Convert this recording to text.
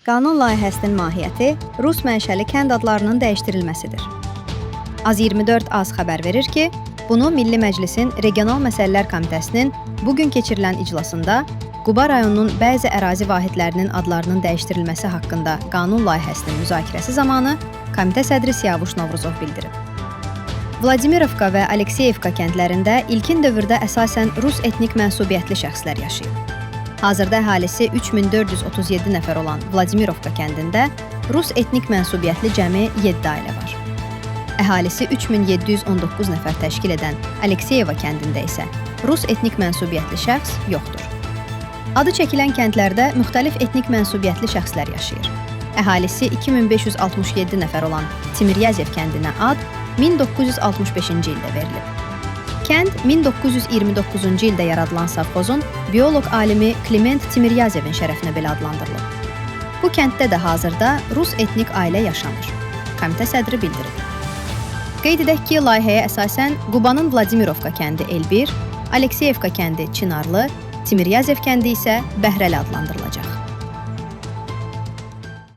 Qanun layihəsinin mahiyyəti rus mənşəli kənd adlarının dəyişdirilməsidir. Az24 Az xəbər verir ki, bunu Milli Məclisin Regional Məsələlər Komitəsinin bu gün keçirilən iclasında Quba rayonunun bəzi ərazi vahidlərinin adlarının dəyişdirilməsi haqqında qanun layihəsinin müzakirəsi zamanı komitə sədri Siyavuş Novruzov bildirib. Vladimirovka və Alekseyevka kəndlərində ilkin dövrdə əsasən rus etnik mənsubiyyətli şəxslər yaşayıb. Hazırda əhalisi 3437 nəfər olan Vladimirovka kəndində rus etnik mənsubiyyətli cəmi 7 ailə var. Əhalisi 3719 nəfər təşkil edən Alekseyeva kəndində isə rus etnik mənsubiyyətli şəxs yoxdur. Adı çəkilən kəndlərdə müxtəlif etnik mənsubiyyətli şəxslər yaşayır. Əhalisi 2567 nəfər olan Timiryazev kəndinə ad 1965-ci ildə verilib. Kənd 1929-cu ildə yaradılan sovxozun bioloq alimi Kliment Timiryazevin şərəfinə belə adlandırılıb. Bu kənddə də hazırda rus etnik ailə yaşamır. Komitə sədri bildirib. Qeyd edək ki, layihəyə əsasən Qubanın Vladimirovka kəndi Elbir, Alekseyevka kəndi Çinarlı, Timiryazev kəndi isə Bəhrəli adlandırılacaq.